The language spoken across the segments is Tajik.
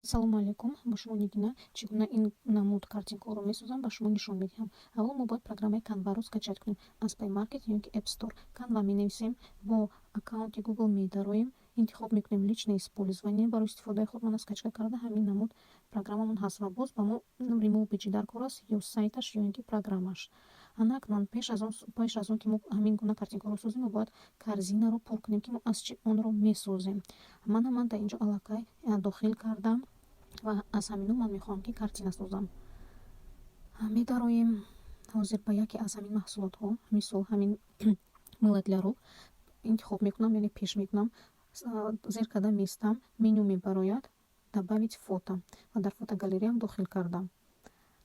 Салому алайкум, бо шумо Нигина. Чӣ гуна ин намуд картинкаҳоро месозам, ба шумо нишон медиҳам. Аввал мо бояд программаи Canva-ро скачать кунем аз Play Market ё ки App Store. Canva менависем, бо аккаунти Google медароем, интихоб мекунем «Личное использование», барои истифодаи худ. Мана, скачка карда, ҳамин намуд программамон ҳаст ва боз ба мо Remove BG дар кор аст, ё сайташ, ё ин ки программаш. Ана акнун пеш аз он ки мо ҳамин гуна картинкаҳоро созем, мо бояд корзинаро пур кунем, ки мо аз чӣ онро месозем. Мана, ман дар инҷо аллакай дохил кардам ва аз ҳамино ман мехоҳам, ки картина созам. Медароем ҳозир ба яке аз ҳамин маҳсулотҳо, мисол, ҳамин мыло для рук интихоб мекунам, яъне пеш мекунам, зер карда местам, меню мебарояд, «Добавить фото» ва дар фотогалереям дохил кардам.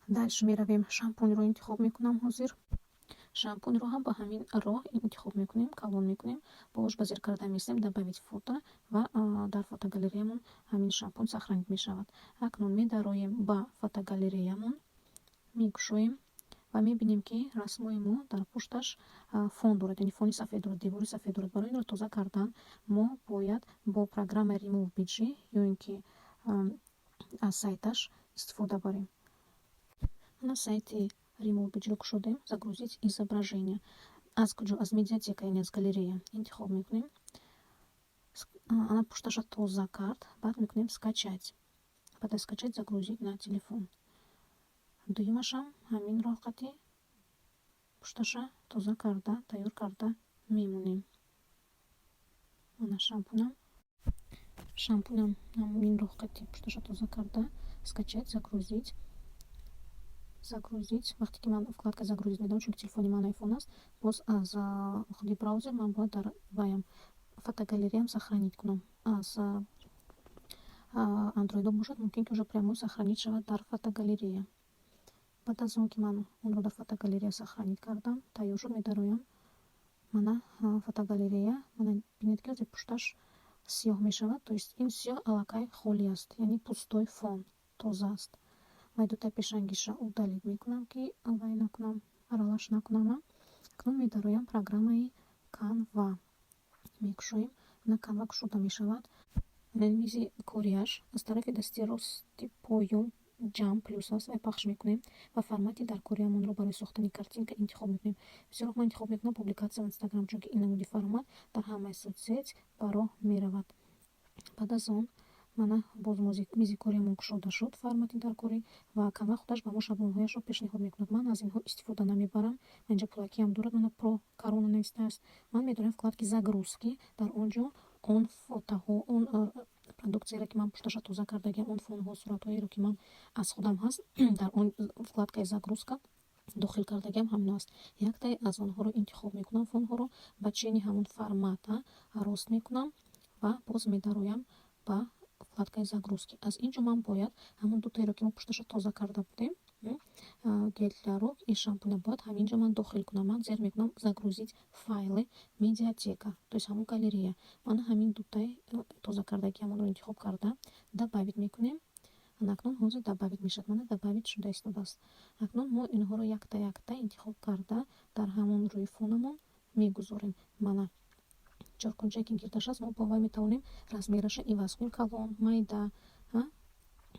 Дальше меравем, шампуньро интихоб мекунам. Ҳозир шампуньро ҳам ба ҳамин роҳ интихоб мекунем, калон мекунем, болош ба зер карда местем, «Добавить фото» ва дар фотогалереямон ҳамин шампунь сохранить мешавад. Акнун медароем ба фотогалереямон, мекушоем ва мебинем, ки расмҳои мо дар пушташ фон дорад, яъне фони сафед дорад, девори сафед дорад. Барои инро тоза кардан мо бояд бо программаи Remove BG ё ин ки аз сайташ истифода барем. Ана, сайти Remove BG-ро кушодем, «Загрузить изображение». Аз куҷо? Аз медиатека, яъне аз галерея интихоб мекунем. Ана, пушташа тоза кард. Баъд мекунем «Скачать». Баъд аз скачать «Загрузить на телефон». Дуюмашам ҳамин роҳ қатӣ пушташа тоза карда, тайёр карда мемонем. Мана, шампунам ҳамин роҳ қатӣ пушташа тоза карда, «Скачать», «Загрузить», «Загрузить». Вақте ки ман вкладка «Загрузить» медам, чунки телефони ман Айфон аст, боз аз худи браузер ман бояд дар ваям фотогалереям сохранить кунам. Аз андроидо бошад, мумкин ки уже прямо сохранить шавад дар фотогалерея. Баъд аз он ки ман онро дар фотогалерея сохранить кардам, тайёр шуд, медароям, мана, фотогалерея. Мана, бинед, ки ози пушташ сиёҳ мешавад, то есть ин сиёҳ аллакай холӣ аст, яъне пустой фон, тоза аст. Вай дутаи пешангиша удалить мекунам, ки вай накунам, аралаш накунам. Акнун медароям программаи Canva, мекушоем. На, Canva кушода мешавад. Мизи кориаш аз тарафи дасти рости поён ҷамъ, плюс аст ва пахш мекунем ва формати даркориамонро барои сохтани картинка интихоб мекунем. Бисёр вақт ман интихоб мекунам «Публикация в Инстаграм», чунки ин намуди формат дар ҳамаи соцсеть ба роҳ меравад. Баъд аз он, мана, боз мизи кориамон кушода шуд, формати даркорӣ, ва Canva худаш ба мо шаблонҳояшро пешниҳод мекунад. Ман аз инҳо истифода намебарам. Инҷа пулакиам дорад, мана, «Про корона» навистааст. Ман медорам вкладки «Загрузки», дар он ҷо он фотоҳо, он продукцияеро, ки ман пушташа тоза кардагиам, он фонҳо, суратҳоеро, ки ман аз худам ҳаст, дар он вкладкаи «Загрузка» дохил кардагиам, ҳамино аст. Яктае аз онҳоро интихоб мекунам, фонҳоро ба чени ҳамон формата рост мекунам ва боз медароям ба вкладкаи «Загрузки». Аз ин ҷо ман бояд ҳамон дутаеро, ки мо пушташа тоза карда будем, гель для рук и шампуня, бояд ҳамин ҷо ман дохил кунам. Ман зер мекунам «Загрузить файлы», «Медиатека», то есть ҳамон галерея. Мана, ҳамин дутаи тоза кардагиамонро интихоб карда, «Добавить» мекунем. Акнун ҳозир добавить мешавад. Мана, добавить шуда истодааст. Акнун мо инҳоро якта якта интихоб карда, дар ҳамон рӯи фонамон мегузорем. Мана, чоркунҷае ки гирдаш аст, мо бо вай метавонем размераша иваз кунем, калон, майда.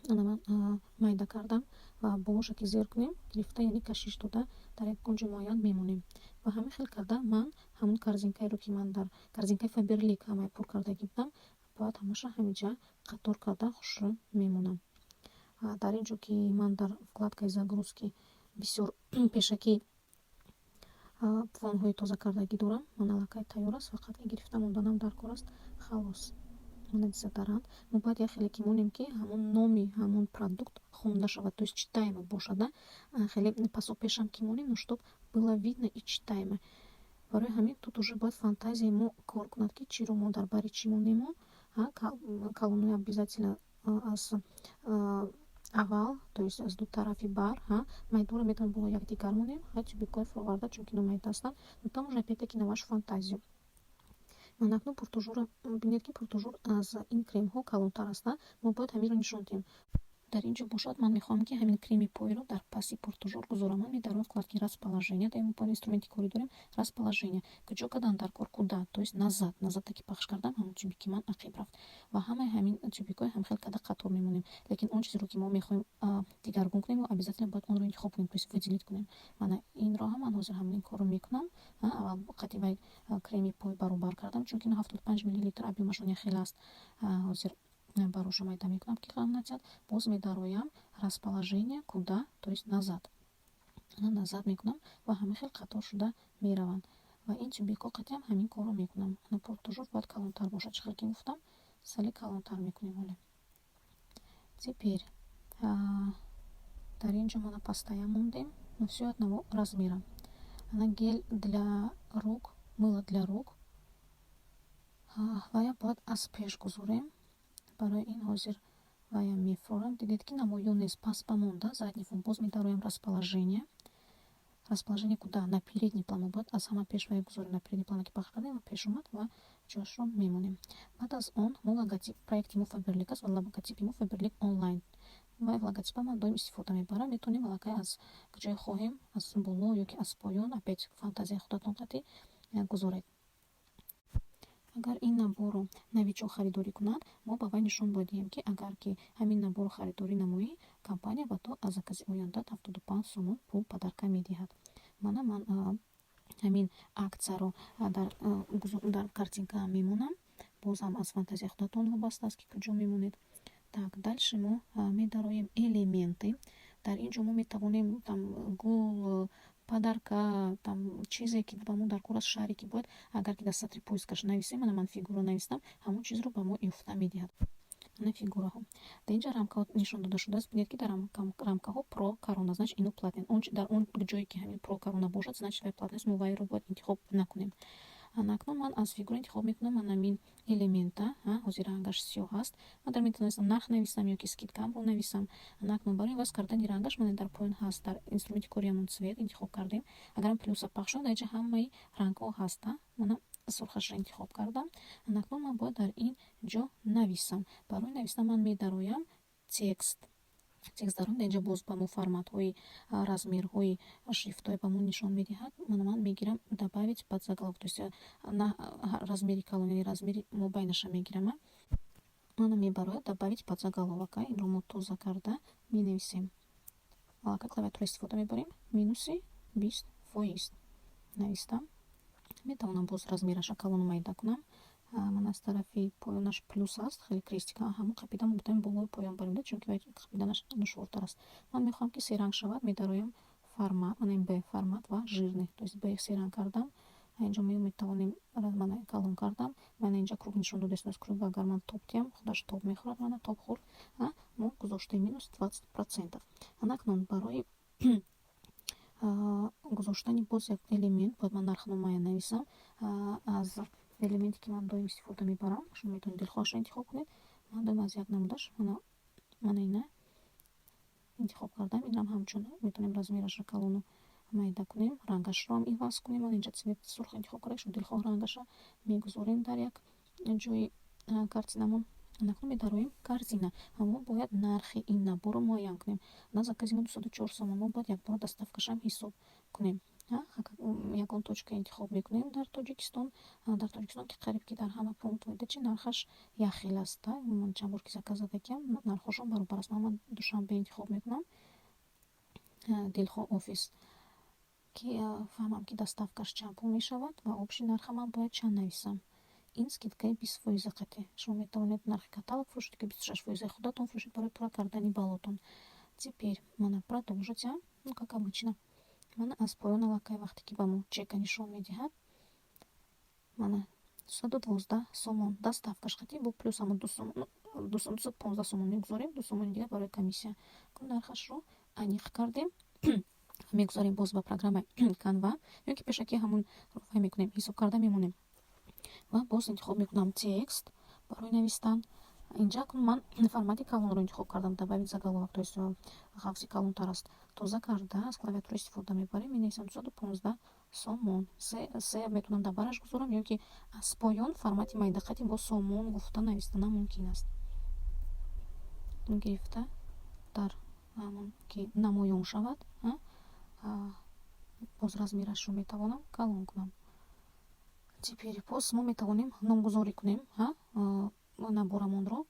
Ана, ман майда кардам ва болоша ки зер кунем, гирифта, яъне кашиш дода, дар як кунҷи муайян мемонем. Ва ҳамин хел карда ман ҳамон корзинкаеро, ки ман дар корзинкаи Фаберлик ҳамаи пур кардагӣ будам, бояд ҳамаша ҳаминҷа қатор карда, хушрӯ мемонам. Дар ин ҷо, ки ман дар вкладкаи «Загрузки» бисёр пешакӣ фонҳои тозакардагӣ дорам, ман аллакай тайёр аст, фақат ки гирифта монданам дар кор аст, халос. Мана, дезодорант. Мо бояд як хеле ки монем, ки ҳамон номи ҳамон продукт хонда шавад, то есть читаемо бошад. Хеле пасо пешам ки монем, но чтоб было видно и читаемо. Барои ҳамин тут уже бояд фантазияи мо кор кунад, ки чиро мо дар бари чӣ монему. Калонои обязательно аз аввал, то есть аз ду тарафи бар майдонро метавонем боло якдигар монем, тюбикҳои фуроварда, чунки ино майда ҳастанд, но там уже опять-таки на вашу фантазию. Ман акнун Пуртужурро бинед, ки Пуртужур аз ин кремҳо калонтар аст. Мо бояд ҳаминро нишон диҳем. Дар ин ҷо бошад, ман мехоҳам, ки ҳамин креми пойро дар паси пуртужур гузорам. Ман медароям вкладки «Расположение». Дар ин инструменти корӣ дорем «Расположение». Куҷо кадан дар кор? Куда? То есть назад. Назад ки пахш кардам, ҳамон тюбики ман ақиб рафт. Ва ҳамаи ҳамин тюбикҳои ҳамхел када қатор мемонем. Лекин он чизеро, ки мо мехоҳем дигаргун кунем, мо обязательно бояд онро интихоб кунем, то есть выделить кунем. Мана инро ҳам ман ҳозир ҳамин корро мекунам. Аввал қати вай креми пой баробар кардам, чунки ино 75 миллилитр объёмашон яхел аст. Ҳозир бароша майда мекунам, ки ғам натиҳад. Боз медароям «Расположение», «Куда?», то есть назад. Назад мекунам ва ҳамин хел қатор шуда мераванд. Ва ин тюбикҳо қатиам ҳамин корро мекунам. Пуртужур бояд калонтар бошад, чӣ хел ки гуфтам, сали калонтар мекунем ҳоле. Теперь дар ин ҷо мана пастая мондем, но всё одного размера. Ана гель для рук, мыло для рук вая бояд аз пеш гузорем. Барои ин ҳозир вая мефурорам. Дидед, ки намоён нест, пас ба монда, задний фон. Боз медароям «Расположение». Расположение куда? На передний план. Мо бояд аз ҳама пеш вая гузорем. На передний план ки пахш кардем ва пеш омад ва ҷошро мемонем. Баъд аз он мо логотип, проекти мо Фаберлик аст ва логотипи мо Фаберлик онлайн. Ва логотипа ман доим истифода мебарам. Метавонем аллакай аз ҷое хоҳем, аз боло ё ки аз поён, опять фантазияи худатон қатӣ гузоред. Агар ин наборро новичок харидорӣ кунад, мо ба вай нишон бояд диҳем, ки агар ки ҳамин наборро харидорӣ намоӣ, компания ба ту аз закази ояндаат 75 сомон пул подарка медиҳад. Мана ман ҳамин аксияро дар картинкаам мемонам. Боз ҳам аз фантазияи худатон вобаста аст, ки куҷо мемонед. Так, дальше мо медароем «Элементы». Дар ин ҷо мо метавонем там гул, подарка, там чизе, ки ба мо дар кор аст, шаре ки бояд, агар ки дар сатри поискаш нависем, мана ман фигура навистам, ҳамон чизро ба мо ёфта медиҳад. Ана фигураҳо. Дар инҷа рамкаҳо нишон дода шудааст. Бинед, ки дар рамкаҳо Про Корона, значит, ино платный. Дар он ҷое ки ҳамин Про Корона бошад, значит, вай платный аст, мо вайро бояд интихоб накунем. Акнун ман аз фигура интихоб мекунам манамин элемента. Ҳозир рангаш сиёҳ аст. Ман дар метавонистам нарх нависам ё ки скидкамро нависам. Акнун барои иваз кардани рангаш мана дар поён ҳаст, дар инструменти кориамон «Цвет» интихоб кардем. Агарам плюса пахш шуд, дар инҷа ҳамаи рангҳо ҳаст. Мана сурхашро интихоб кардам. Акнун ман бояд дар ин ҷо нависам. Барои навистан ман медароям «Текст». Текст даром, дар инҷа боз ба мо форматҳои, размерҳои шрифтҳое ба мо нишон медиҳад. Мана ман мегирам «Добавить подзаголовок», то есть на размери калон, яъне размери мобайнаша мегирам. Мана мебарояд «Добавить подзаголовок». Инро мо тоза карда менависем. Аллакай клавиатура истифода мебарем. Минуси 20% навистам. Метавонам боз размераша калону майда кунам. Ман аз тарафи поёнаш плюс аст, хеле крестика, ҳамон қапида мо метавонем болои поён барем, чунки вай қапиданаш душвортар аст. Ман мехоҳам, ки серанг шавад, медароям «Формат», мана ин Б, «Формат» ва «Жирный», то есть Б серанг кардам. Инҷо метавонем, мана калон кардам. Мана инҷа круг нишон дода истодааст. Круг агар ман тоб диҳам, худаш тоб мехӯрад. Мана тоб хӯрд. Мо гузоштем минус 20%. Анакнун барои гузоштани боз як элемент бояд ман нархномая нависам. Аз элементе, ки ман доим истифода мебарам, шумо метавонед дилхоҳашро интихоб кунед. Ман доим аз як намудаш, мана ина интихоб кардам. Инам ҳамчун метавонем размерашро калону майда кунем, рангашро ҳам иваз кунем. Ман инҷа цвет сурх интихоб кардам, шумо дилхоҳ рангаша мегузорем дар як ҷои картинамон. Акнун медароем «Корзина» ва мо бояд нархи ин наборро муайян кунем. На закази мо 204 сомон, мо бояд якбора доставкашам ҳисоб кунем. Ягон точка интихоб мекунем дар Тоҷикистон. Дар Тоҷикистон, ки қариб ки дар ҳама пунктҳо чи нархаш якхел аст. Ман чанд бор ки заказ задагиам, нархҳошон баробар аст. Ман Душанбе интихоб мекунам, дилхоҳ офис, ки фаҳмам, ки доставкаш чанд пул мешавад ва общий нарха ман бояд чанд нависам. Ин скидкаи 20 фоиза қатъи. Шумо метавонед нархи каталог фурӯшед, ки 26 фоизаи худатон фурӯшед барои пурра кардани баллотон. Теперь мана «Продолжить», ну, как обычно. Мана аз поён аллакай вақте ки ба мо чека нишон медиҳад, мана 212 сомон доставкаш қатъи бо плюс ҳамон 2 сомон, 215 сомон мегузорем, 2 сомони дигар барои комиссия. Нархашро аниқ кардем. Мегузорем боз ба программаи Канва ё ки пешакӣ ҳамон вай мекунем, ҳисоб карда мемонем. Ва боз интихоб мекунам «Текст» барои навистан. Инҷа акнун ман формати калонро интихоб кардам, «Добавить заголовок», то есть ғафси калонтар аст. Тоза карда аз клавиатура истифода мебарем, менависам 215 сомон. Се метавонам дар бараш гузорам ё ки аз поён формати майдақати бо сомон гуфта навистанам мумкин аст. Гирифта Беҳтар ки намоён шавад. Боз размерашро метавонам калон кунам. Теперь боз мо метавонем номгузорӣ кунем наборамонро.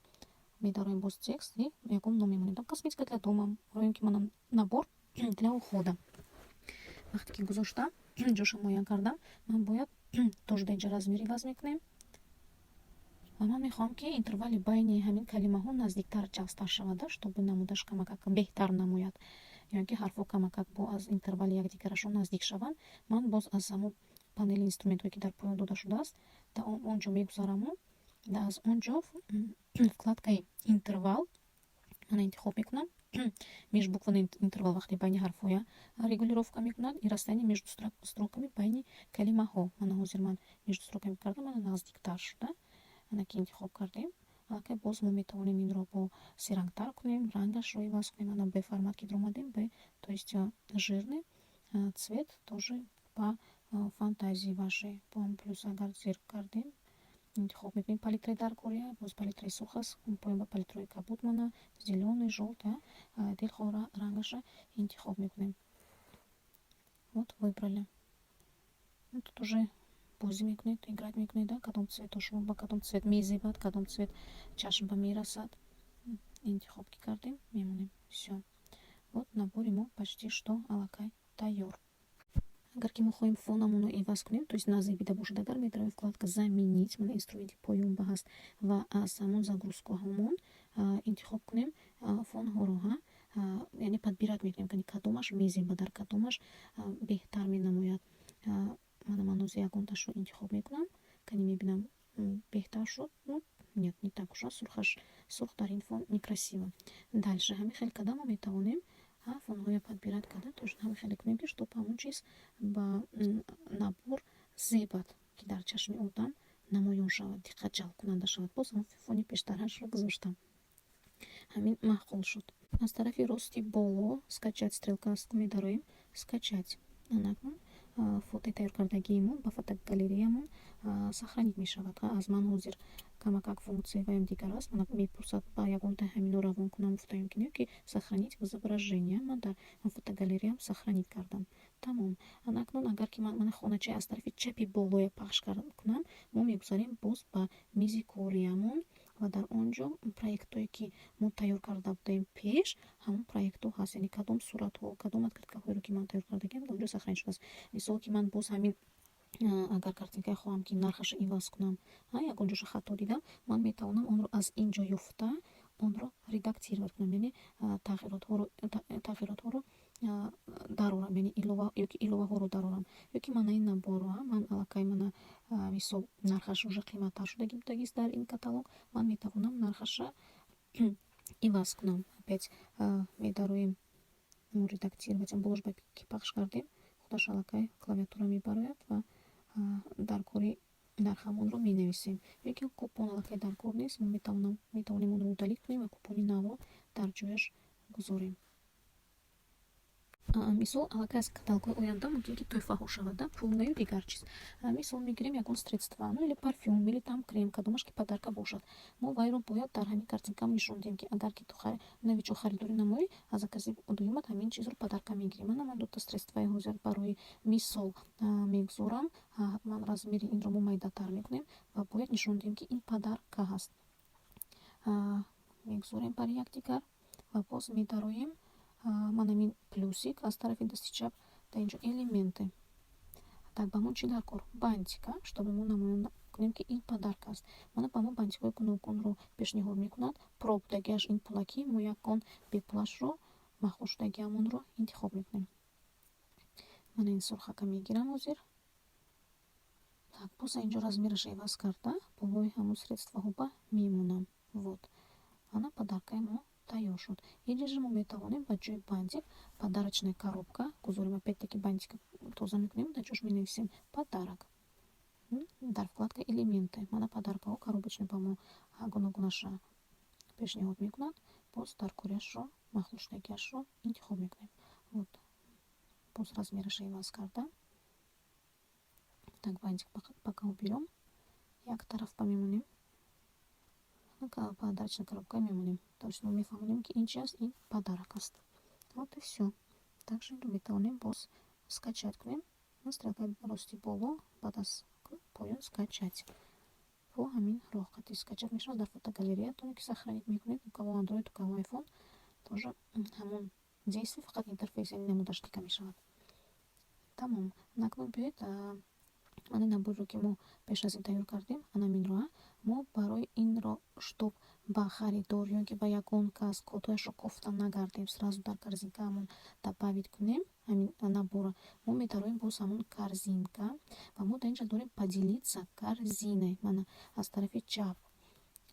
Медароем, боз текст и ягон ном мемонем, там «косметика для дома» ё ки мана «набор для ухода». Вақте ки гузоштам, ҷоша муайян кардам, ман бояд тоже дар инҷа размер иваз мекунем ва ман мехоҳам, ки интервали байни ҳамин калимаҳо наздиктар, ҷавзтар шавад, чтобы намудаш камакак беҳтар намояд ё ин ки ҳарфҳо камакак бо аз интервали якдигарашон наздик шаванд. Ман боз аз ҳамон панели инструментҳое, ки дар поён дода шудааст, дар он ҷо мегузараму аз он ҷо вкладкаи «интервал» мана интихоб мекунам. Межбуквенный интервал вақте байни ҳарфҳоя регулировка мекунад и расстояние между строками, байни калимаҳо. Мана ҳозир ман между строками кардам, мана наздиктар шуда. Ана ки интихоб кардем, аллакай боз мо метавонем инро бо серангтар кунем, рангашро иваз кунем. Ана б формат ки даромадем, б, то есть жирный, цвет тоже по фантазии вашей. Бо плюс агар зер кардем, интихоб мекунем палитраи даркория. Боз палитраи сурх аст, поён ба палитраи кабуд, мана зелёный, жёлтый, дилхоҳ рангаша интихоб мекунем. Вот, выбрали. Тут уже бозӣ мекунед, играть мекунед, кадом цветҳо шумо ба кадом цвет мезебад, кадом цвет чашм ба мерасад. Интихоб ки кардем, мемонем. Всё, вот набори мо почти что аллакай тайёр. Агар ки мо хоҳем фонамонро иваз кунем, то есть назебида бошад агар, метавонем вкладка «Заменить», мана инструменти поён ба ҳаст, ва аз ҳамон загрузкаҳомон интихоб кунем фонҳоро, яъне подбирать мекунем, кадомаш мезебад, дар кадомаш беҳтар менамояд. Мана ман ҳозир ягонташро интихоб мекунам, кани мебинам, беҳтар шуд. Ну нет, не так уж сурхаш, сурх дар ин фон некрасиво. Дальше ҳамин хел карда мо метавонем фонҳоя подбирать карда, точно ҳамин хеле кунем, ки чтоб ҳамон чиз ба набор зебад, ки дар чашми одам намоён шавад, диққат ҷалбкунанда шавад. Боз ҳамон фони пештарашро гузоштам, ҳамин маъқул шуд. Аз тарафи рости боло «Скачать» стрелка аст, медароем, «Скачать». Анакнун фотои тайёркардагии мо ба фотогалереямон сохранить мешавад. Аз ман ҳозир камакак функсияи ваям дигар аст. Мана мепурсад, ба ягонта ҳамино равон кунам, гуфтаем, ки не, ки «Сохранить в изображение». Ман дар фотогалереям сохранить кардам, тамом. Анакнун агар ки ман мана хоначаи аз тарафи чапи болоя пахш кунам, мо мегузарем боз ба мизи кориямон ва дар он ҷо проектҳое, ки мо тайёр карда будаем пеш, ҳамон проектҳо ҳаст, яъне кадом суратҳо, кадом открыткаҳоеро, ки ман тайёр кардагиам, дар он ҷо сохранить шудааст. Мисол, ки ман боз ҳамин агар картинкае хоҳам, ки нархашро иваз кунам, ягон ҷоша хато дидам, ман метавонам онро аз ин ҷо ёфта, онро редактировать кунам, яъне тағйиротҳоро дарорам, яъне илова ёки иловаҳоро дарорам. Ёки мана ин наборро ман аллакай, мана мисол, нархаш уже қиматтар шудагӣ будагист дар ин каталог, ман метавонам нархаша иваз кунам. Опять медароем, «Редактировать», болош ба ки пахш кардем, худаш аллакай клавиатура мебарояд ва дар кори нархамонро менависем. Ёки купон аллакай дар кор нест, мо метавонем онро удалить кунем ва купони навро дар ҷояш гузорем. Мисол, аллакай аз каталогҳои оянда мумкин ки тӯҳфаҳо шавад, пулнаю дигар чиз. Мисол, мегирем ягон средства, ну или парфюм, или там крем, кадомаш ки подарка бошад, мо вайро бояд дар ҳамин картинкам нишон диҳем, ки агар ки ту новичок харидорӣ намоӣ, аз закази дуюмат ҳамин чизро подарка мегирӣ. Мана ман дута средстваи ҳозир барои мисол мегузорам. Ҳатман размери инро мо майдатар мекунем ва бояд нишон диҳем, ки ин подарка ҳаст. Мегузорем бари якдигар ва боз медароем, ман ҳамин плюсик аз тарафи дасти чап, дар инҷо «Элементы». Так, ба мо чӣ дар кор? Бантика, чтобы мо намоён кунем, ки ин подарка аст. Мана ба мо бантикҳои гуногунро пешниҳод мекунад. Пробдагиаш ин пулакӣ, мо ягон бепулашро, маъқулшудагиамонро интихоб мекунем. Мана ин сурхака мегирам ҳозир. Так, боз инҷо размераша иваз карда, болои ҳамон средствоҳо ба мемонам. Вот, ана подаркаи мо тайёр шуд. Или же мо метавонем ба ҷои бантик подарочная коробка гузорем. Опять-таки бантика тоза мекунем, дар ҷош менависем «Подарок». Дар вкладка «Элементы» мана подаркаҳо коробочный ба мо гуногунаша пешниҳод мекунад. Боз дар корияшро, маъқулшудагиашро интихоб мекунем. Вот, боз размераша иваз карда. Так, бантик пока уберем, як тараф ба мемонем. Подарочная коробка мемонем, то есть мо мефаҳмонем, ки ин чи аст, ин подарок аст. Вот и всё. Также инро метавонем боз скачать кунем. Стрелкаи рости боло, баъд аз поён «Скачать». Бо ҳамин роҳ қати скачать мешавад дар фотогалереятоне, ки сохранить мекунед. У кого Android, у кого iPhone, тоже ҳамон действие, фақат интерфейс, яъне намудаш дига мешавад. Тамом. Акнун биёед, мана наборро, ки мо пеш аз ин тайёр кардем, анаминро мо барои инро, чтоб ба харидор ё ин ки ба ягон кас кодҳояшро кофта нагардем, сразу дар корзинкаамон добавить кунем ҳамин наборро. Мо метавонем боз ҳамон корзинка, ва мо дар инҷа дорем «Поделиться корзиной». Мана, аз тарафи чап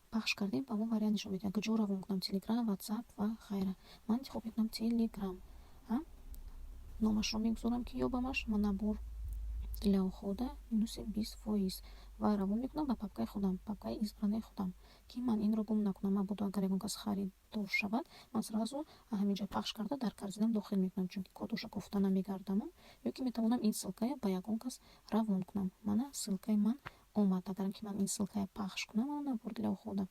пахш кардем, ба мо вариант нишон медиҳад, куҷо равон кунам: Телеграм, Ватсап ва ғайра. Ман интихоб мекунам Телеграм. Номашро мегузорам, ки ёбамаш: «Набор для ухода минуси 20%», ва равон мекунам ба папкаи худам, папкаи избранный худам, ки ман инро гум накунам. Мабодо агар ягон кас харидор шавад, ман сразу ҳаминҷа пахш карда, дар корзинам дохил мекунам, чунки кодоша кофта намегардаму. Ё ки метавонам ин ссылкая ба ягон кас равон кунам. Мана, ссылкаи ман омад. Агарам ки ман ин ссылкая пахш кунам, «Набор для ухода»,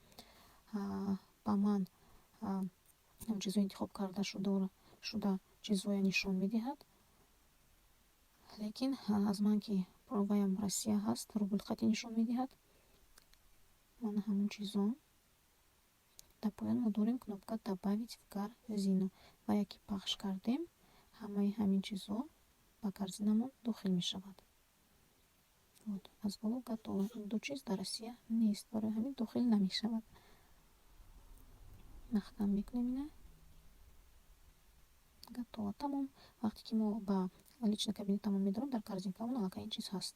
ба ман чизҳои интихоб карда шуда чизҳоя нишон медиҳад. Лекин аз ман ки ваям Россия ҳаст, рубл қатъӣ нишон медиҳад. Мана ҳамон чизо. Дар поён мо дорем кнопка «Добавить в корзину», ва яке пахш кардем, ҳамаи ҳамин чизҳо ба корзинамон дохил мешавад. Вот, аз боло «Готово». Ин ду чиз дар Россия нест, барои ҳамин дохил намешавад. Маҳкам мекунем ина. Готово, тамом. Вақте ки мо ба личный кабинетамон медорем, дар корзинкаамон аллакай ин чиз ҳаст.